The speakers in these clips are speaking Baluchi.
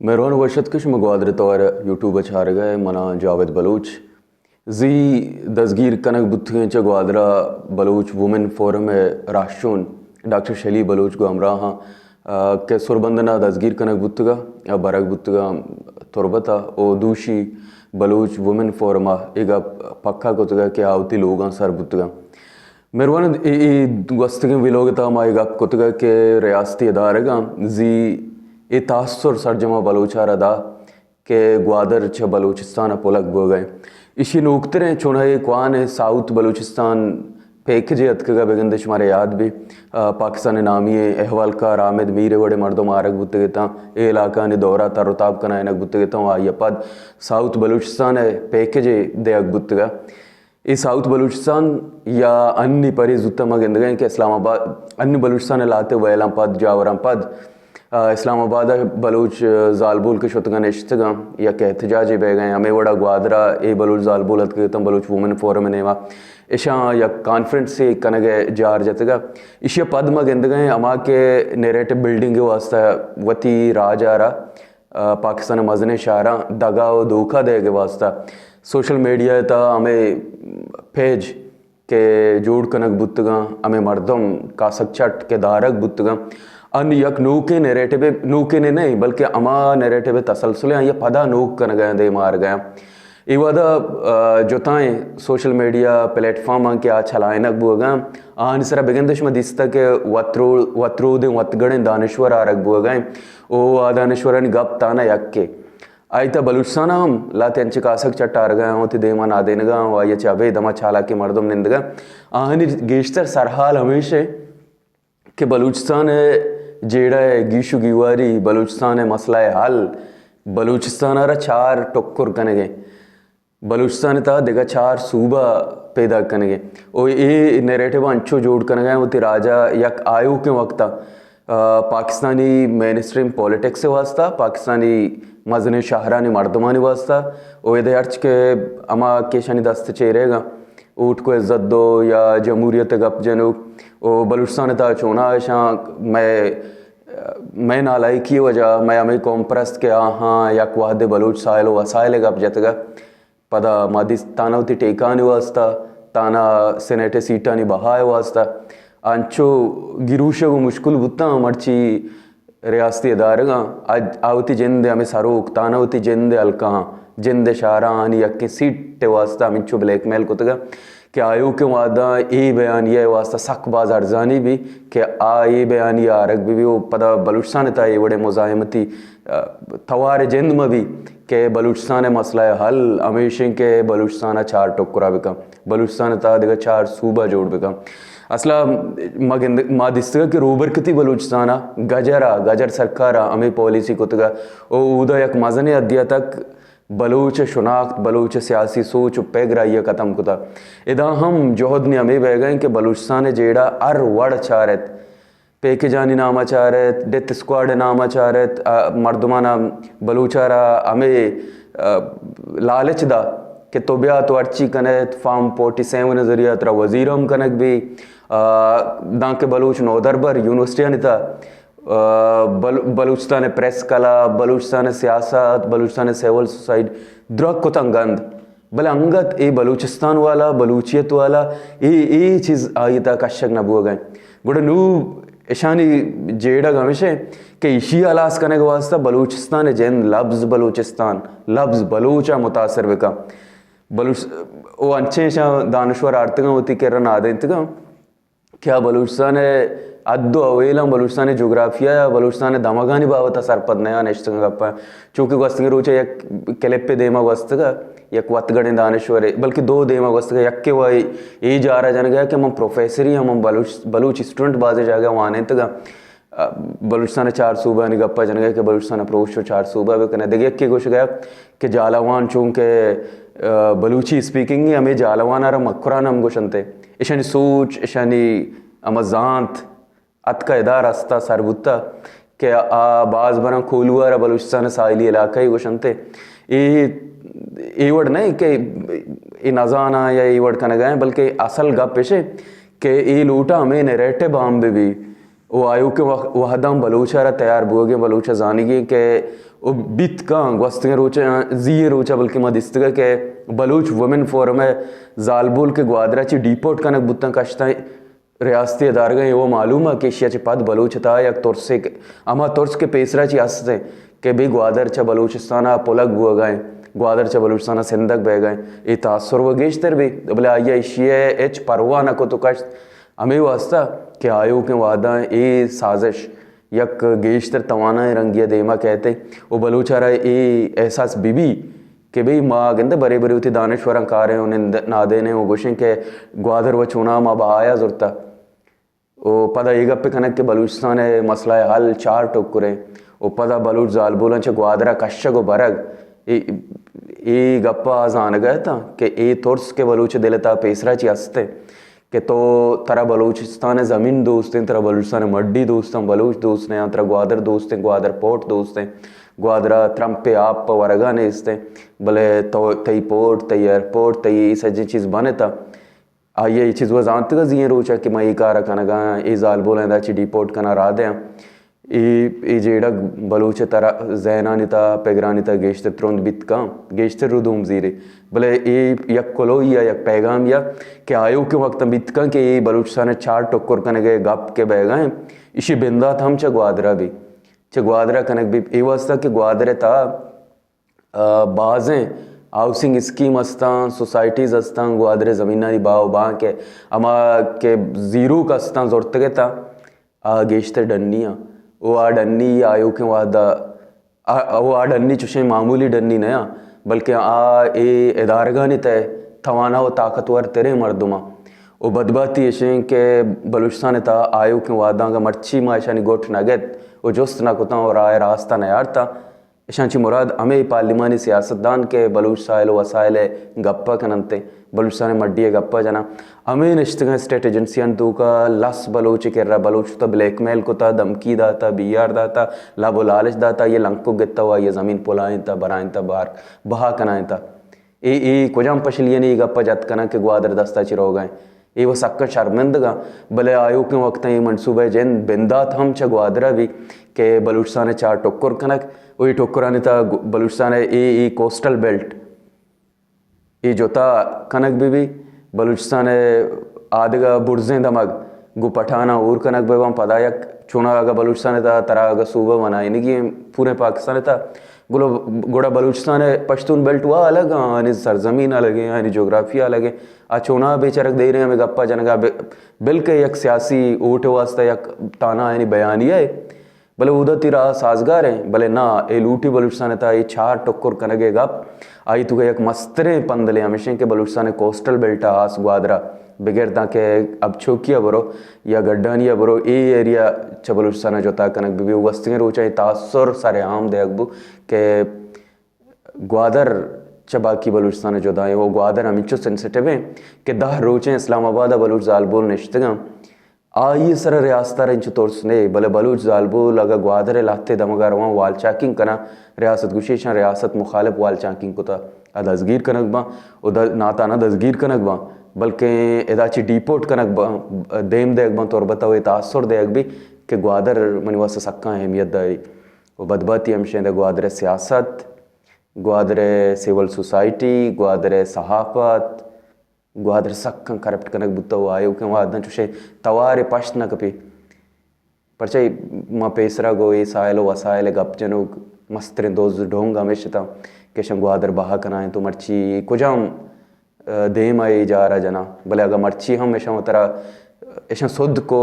مہروان، وش اتک شما گوادر توار یوٹیوب ءَ چارگ ءَ، من آں جاوید بلوچ۔ زی دزگیر کنگ بوتگیں چہ گوادر ءَ بلوچ وومن فورم ءِ راہشون ڈاکٹر شلی بلوچ گوں ہمراہ آں، آ، کہ سربندن ءَ دزگیر کنگ بوتگ ءَ، آ، برگ بوتگ ءَ تربت ءَ، او دوشی بلوچ وومن فورم ءَ اے گپ پکا کتگ ءَ کہ آ وتی لوگاں سر بوتگ ءَ۔ مہروان، اے، اے گوستگیں ویلوگ ءِ تہا ما اے گپ کتگ ءَ کہ ریاستی ادارگاں زی اے تاثر سرجم ءَ بلوچ ءَ را دا کہ گوادر چہ بلوچستان ءَ پلگ بوگ ءَ۔ ایشی نوکتریں چوناہے کوان ءَ ساؤتھ بلوچستان پیکج ءَ اتکگ ءَ، بگندے شمارا یاد بی، آ، پاکستان ءِ نامی ءِ احوالکار حامد میر ءِ وڑیں مردم آرگ بوتگ اتاں، اے علاقہانی دورہ تر و تاب کنائینگ بوتگ اتاں، آئی ءَ پد ساؤتھ بلوچستان ءِ پیکج ءَ دیگ بوتگ ءَ۔ اے ساؤتھ بلوچستان یا انی پرے زوت ءَ ما گندگ ءَ ایں کہ اسلام آباد، انی بلوچستان ءِ لہتے ویلاں پد، جاوراں پد، آ، اسلام آباد ءَ بلوچ زالبول کہ شتگ ءَ نشتگ ءَ یک احتجاجے بیگ ءَ ایں، ہمے وڑا گوادر ءَ اے بلوچ زالبول اتکگ اتاں بلوچ وومن فورم ءِ نیما، اشاں یک کانفرنسے کنگ ءِ جار جتگ ءَ۔ ایشی ءَ پد ما گندگ ءَ ایں ہما کہ نیریٹو بلڈنگ ءِ واستہ وتی راج ءَ را آ، پاکستان ءِ مزنیں شہراں دگا و دھوکہ دئیگ ءِ واستہ سوشل میڈیا ءِ تہا ہمے پیج کہ جوڑ کنگ بوتگاں، ہمے مردم کاسگ چٹ کہ دارگ بوتگاں، ان یک نوکیں نیریٹو، نوکیں نہ ایں، بلکہ ہما نیریٹو ءِ تسلسل ءَ آئی ءَ پدا نوک کنگ ءَ دیما آرگ ءَ۔ اے وہد ءَ، آ، جتائیں سوشل میڈیا پلیٹ فارماں کہ آ چلائینگ بوگ ءَ، آہانی سرا بگندے شما دیستگ کہ وترو-، وترودیں وتگڑیں دانشور آرگ بوگ ءَ ایں۔ او آ دانشورانی گپ تانا یکے۔ آئی تہا بلوچستان ءَ ہم لہتے انچیں کاسگ چٹ آرگ ءَ آں، وتی دیما نادینگ ءَ آں و آئی ءَ چہ ابید ہما چالاکیں مردم نندگ ءَ۔ آہانی گیشتر سرحال ہمیش ایں کہ بلوچستان ءِ جیڑہ ءِ گیش و گیواری، بلوچستان ءِ مسئلہ ءِ حل، بلوچستان ءَ را چار ٹکر کنگ ءَ۔ بلوچستان ءِ تہا دگہ چار صوبہ پیداک کنگ ءَ۔ او اے نیریٹو انچو جوڑ کنگ ءَ وتی راج ءَ یک آیوکیں وقت ءَ، آ، پاکستانی مین اسٹریم پولیٹکس ءِ واستہ، پاکستانی مزنیں شہرانی مردمانی واستہ، او ادا ہرچ کہ ہما کہ اشانی دست چیرے گا، اوٹکو عزت دو یا جمہوریت ءِ گپ جنوک، او بلوچستان ءِ تہا چونا اشاں مئے، مئے نالائکی ءِ وجہ، مئے ہمے قوم پرست کہ آہاں یک وہدے بلوچ سائل و وسائل ءِ گپ جتگ ءَ۔ پدا ما دیست تانا وتی ٹیکانی واستہ، تانا سینیٹ ءِ سیٹانی بہا ءِ واستہ انچو گروشگ و مشکل بوتاں، مرچی ریاستی ادارگاں آ، آ وتی جند ءِ ہمے سروک، تانا وتی جند ءِ حلقہاں، جند ءِ شہراں آنی یکیں سیٹ ءِ واستہ ہمینچو بلیک میل کتگ ءَ کہ آیوکیں وہداں اے بیانیہ ءِ واستہ سک باز ارزانی بی کہ آ اے بیانیہ آرگ بہ بی و پدا بلوچستان ءِ تہا اے وڑیں مزاحمتی، آ، توار ءِ جند مہ بی کہ بلوچستان ءِ مسئلہ ءِ حل ہمیش ایں کہ بلوچستان ءَ چار ٹکرا بکن، بلوچستان ءِ تہا دگہ چار صوبہ جوڑ بکن۔ اصلا ما گند-، ما دیستگ کہ روبرکتی بلوچستان ءَ گجر ءَ، گجر سرکار ءَ ہمے پالیسی کتگ ءَ او اودا یک مزنیں حدے ءَ تک بلوچ ءِ شناخت، بلوچ ءِ سیاسی سوچ و پگر آئی ءَ ختم کتگ۔ ادا ہم جہد نی ہمے بیگ ءَ ایں کہ بلوچستان ءِ جیڑہ ہر وڑ چارت، پیکجانی نام ءَ چارت، ڈیتھ اسکواڈ ءِ نام ءَ چارت، آ، مردمان ءَ بلوچ ءَ را ہمے، آ، لالچ دا کہ تو بیا تو ہرچی کنئے، فارم فورٹی سیون ءِ ذریعہ ترا وزیر ہم کنگ بی، آ، دانکہ بلوچ نودربر یونیورسٹیانی تہا، آ، بل-، بلوچستان ءِ پریس کلب، بلوچستان ءِ سیاست، بلوچستان ءِ سول سوسائٹی درک کتاں گند۔ بلے انگت اے بلوچستان والا، بلوچیت والا، اے، اے چیز آئی تہا کشگ نہ بوگ ءَ۔ گڑا نوں اشانی جیڑگ ہمیش ایں کہ ایشی ہلاس کنگ ءِ واستہ بلوچستان ءِ جند، لبز بلوچستان، لبز بلوچ ءَ متاثر بکن۔ بلوچ-، او انچیں اشاں دانشور آرتگاں وتی کرا نادینتگاں۔ کہ آ بلوچستان ءِ حد و حویلاں، بلوچستان ءِ جغرافیہ ءَ، بلوچستان ءِ دمگانی بابت ءَ سرپد نیاں، نشتگاں گپاں۔ چونکہ گوستگیں روچ ءَ یک کلپے دیما گوستگ ءَ، یک وتگڑیں دانشورے، بلکہ دو دیما گوستگ ءَ، یکے وا اے جار ءَ جنگ ءَ کہ من پروفیسرے آں، من بلوچ، بلوچ اسٹوڈنٹ بازیں جاگہ ءَ وانینتگ آں۔ آ، بلوچستان ءِ چار صوبہانی گپ ءَ جنگ ءَ کہ بلوچستان ءَ پروش و چار صوبہ بہ کنئے۔ دگہ یکے گوشگ ءَ کہ جھالاوان چونکہ، آ، بلوچی اسپیکنگ ایں، ہمے جھالاوان ءَ را مکران ہم گوشنت۔ اشانی سوچ، اشانی ہما زانت اتکا ادا رستا سر بوتا کہ آ باز براں کوہلو ءَ را بلوچستان ءِ ساحلی علاقہ ئے گوشنت۔ اے، اے وڑ نہ کہ اے نزاناں یا اے وڑ کنگا ایں، بلکہ اصل گپ اش کہ اے لوٹا ہمے نیریٹو عام بہ بی۔ او آیوکیں وق-، وہداں بلوچ ءَ را تیار بوگیں، بلوچ ءَ زانگی کہ و بیت کاں گوستگیں روچ، زی روچ ءَ بلکہ ما دیستگ کہ بلوچ وومن فورم ءِ زالبول کہ گوادر ءَ چہ ڈیپورٹ کنگ بوتاں کشتاں، ریاستی ادارگاں اے وَ معلوم اَت کہ ایشی ءَ چہ پد بلوچ ءِ تہا یک ترسے، ہما ترس کہ پیسرا چہ است اِنت کہ بے گوادر چہ بلوچستان ءَ پلگ بوگ ءَ اِنت، گوادر چہ بلوچستان ءَ سندگ بیگ ءَ اِنت، اے تاثر وَ گیشتر بی، بلے آئی ءَ ایشی ءَ ہچ پرواہ نہ کت و کشت۔ ہمے واسطہ کہ آیوکیں وہداں اے سازش یک گیشتر توانائیں رنگے ءَ دیما کئیت و بلوچ ءَ را اے احساس بہ بی کہ بھئی ما گندے برے برے وتی دانشوراں کاریں و نند نادینیں و گوشیں کہ گوادر وَ چونا ما بہایا زرتا و پدا اے گپ کنگ کہ بلوچستان ءِ مسئلہ ءِ حل چار ٹکریں و پدا بلوچ زالبولاں چہ گوادر ءَ کشگ و برگ، اے، اے گپ ءَ زانگ ءَ اتاں کہ اے ترس کہ بلوچ دل ءِ تہا پیسرا چہ است اِنت کہ تو، ترا بلوچستان ءِ زمین دوست اِنت، ترا بلوچستان ءِ مڈی دوست اِنت، بلوچ دوست نہ اَنت، ترا گوادر دوست اِنت، گوادر پورٹ دوست اِنت، گوادر ءَ ترمپے آپ پہ ورگ ءَ نیست اِنت، بلے تو، تئی پورٹ، تئی ایئرپورٹ، تئی اے سجیں چیز بنت۔ آئی ءَ اے چیز وَ زانتگ اَت زی ئیں روچ ءَ کہ من اے کار ءَ کنگ ءَ آں، اے زالبولاں ادا چہ ڈیپورٹ کناں راہ دیاں۔ اے، اے جیڑگ بلوچ ءِ ترا ذہنانی تہا، پگرانی تہا گیشتر ترند بیت کاں، گیشتر ردوم زیرے۔ بلے اے یک کلوہی ءَ، یک پیغامے ءَ کہ آیوکیں وقت بیت کاں کہ اے بلوچستان ءِ چار ٹکر کنگ ءِ گپ کہ بیگ ءَ اِنت، ایشی بندات ہم چہ گوادر ءَ بی، چہ گوادر ءَ کنگ بی۔ اے واسطہ کہ گوادر ءِ تہا، آ، بازیں ہاؤسنگ اسکیم استاں، سوسائٹیز استاں، گوادر ءِ زمینانی باہ و بانک ءَ ہما کہ زیروک استاں زرتگ اتاں، آ گیشتر ڈنی آں۔ او آ ڈنی آیوکیں وہد ءَ، آ، او آ ڈنی چوشیں معمولی ڈنی نہ آں، بلکہ آ اے ادارگانی تہ ءَ توانا و طاقتور تریں مردم آں۔ و بدبہتی ایش اِنت کہ بلوچستان ءِ تہا آیوکیں وہداں اگاں مرچی ما ایشانی گٹ نہ گت و جست نہ کتاں و راہ ءِ راست ءَ نہ آرتاں، ایشاں چہ مراد ہمے پارلیمانی سیاستدان کہ بلوچ ساحل و وسائل ءِ گپ ءَ کن اَنت، بلوچستان ءِ مڈی ءِ گپ ءَ جناں، ہمے نشتگاں اسٹیٹ ایجنسیانی توکا لس بلوچ ءِ کرا بلوچ وتا بلیک میل کتا، دھمکی داتا، بی آر داتا، لب و لالچ داتا، آئی ءَ لنکک گتا و آئی ءِ زمین پلائینتا، برائینتا، بار بہا کنائینتا۔ اے، اے کجام پشلیانی اے گپ ءَ جت کناں کہ گوادر دستا چہ روگا اِنت؟ اے و سکا شرمندگاں، بلے آیوکیں وقتاں اے منصوبہ ءِ جند بندات ہم چہ گوادر ءَ بی کہ بلوچستان ءِ چار ٹکر کنگ و اے ٹکرانی تہا گو-، بلوچستان ءِ اے، اے کوسٹل بیلٹ اے جتا کنگ بہ بی، بلوچستان ءِ آدگہ برزیں دمگ گوں پٹھاناں ہور کنگ بہ باں، پدا یک چوناہا اگہ بلوچستان ءِ تہا ترا اگہ صوبہ بنائینگی ایں پوریں پاکستان ءِ تہا، گلو-، گڑا بلوچستان ءِ پشتون بیلٹ وا الگ آں، آیانی سرزمین الگ ایں، آیانی جغرافیہ الگ ایں۔ آ چوناہا بے چرگ دیریں ہمے گپا جنگا بے-، بلکہ یک سیاسی ووٹ ءِ واسطہ یک تانا آیانی بیانیہ اے۔ بلے اودا تئی راہ سازگار ایں، بلے نا، اے لوٹی بلوچستان ءِ تہا اے چار ٹکر کنگ ءِ گپ، آئی توکا یک مستریں پندلے ہمیش ایں کہ بلوچستان ءِ کوسٹل بیلٹ ءَ ہاس گوادر ءَ بگر داں کہ ابچوکی ءَ برو یا گڈانی ءَ برو، اے ایریا چہ بلوچستان ءَ جتا کنگ بہ بی۔ گوستگیں روچاں اے تاثر سر عام دیگ بو کہ گوادر چہ باقی بلوچستان ءَ جدا ایں و گوادر ہمینچو سینسٹیو ایں کہ دہ روچیں اسلام آباد ءَ بلوچ زالبول نشتگاں۔ آئی ءِ سرا ریاست ءَ را انچو ترس نے، بلے بلوچ زالبول اگاں گوادر ءِ لہتے دمگ ءَ رواں وال چاکنگ کناں، ریاست گوشی ایشاں ریاست مخالف وال چاکنگ کتا، آ دزگیر کنگ باں و د-، نا تہنا دزگیر کنگ باں، بلکیں ادا چہ ڈیپورٹ کنگ باں، دیم دیگ باں تربت ءَ و اے تاثر دیگ بی کہ گوادر منی واسطہ سکاں اہمیت داری۔ و بدبہتی ہمشیں دہ گوادر ءِ سیاست، گوادر ءِ سول سوسائٹی، گوادر ءِ صحافت، گوادر سکاں کرپٹ کنگ بوتہ و آیوکیں وہداں چوشیں توارے پشت نہ کپی۔ پرچہ ما پیسرا گوں اے ساحل و وسائل ءِ گپ جنوک مستریں دز ڈونگ ہمیش اتاں کہ اشاں گوادر بہا کنائینت و مرچی کجام، ء، دیم ء اے جار ء جناں۔ بلے اگاں مرچی ہم اشاں وترا، اشاں سدھ کو،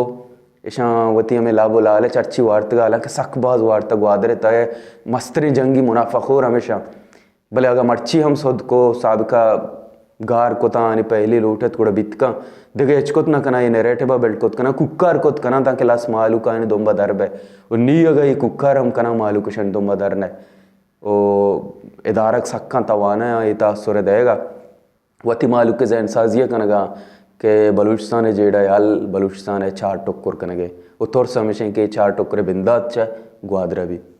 اشاں وتی ہمے لب و لالچ ہرچی وارتگ، حالانکہ سک باز وارتگ، گوادر ء تہ ء مستریں جنگی منافع خور ہمیشاں۔ بلے اگاں مرچی ہم سدھ کو، سابقہ گار کتاں، آنی پہلی لوٹ ات گڑا بیت کن، دگہ ہچ کت نہ کناں، اے نیریٹو ء بلڈ کت کناں، کوکار کت کناں تانکہ لس مہلوک آنی دمب ء در بئے۔ و نی اگاں اے کوکار ہم کناں، مہلوک اشانی دمب ء در نہ۔ و ادارگ سکاں توانا آں اے تاثر ء دئیگ ء، وتی مہلوک ء ذہن سازی ء کنگ ء کہ بلوچستان ء جیڑہ ء حل بلوچستان ء چار ٹکر کنگ ء، و ترس ہمیش انت کہ اے چار ٹکر ء بندات چہ گوادر ء بیت۔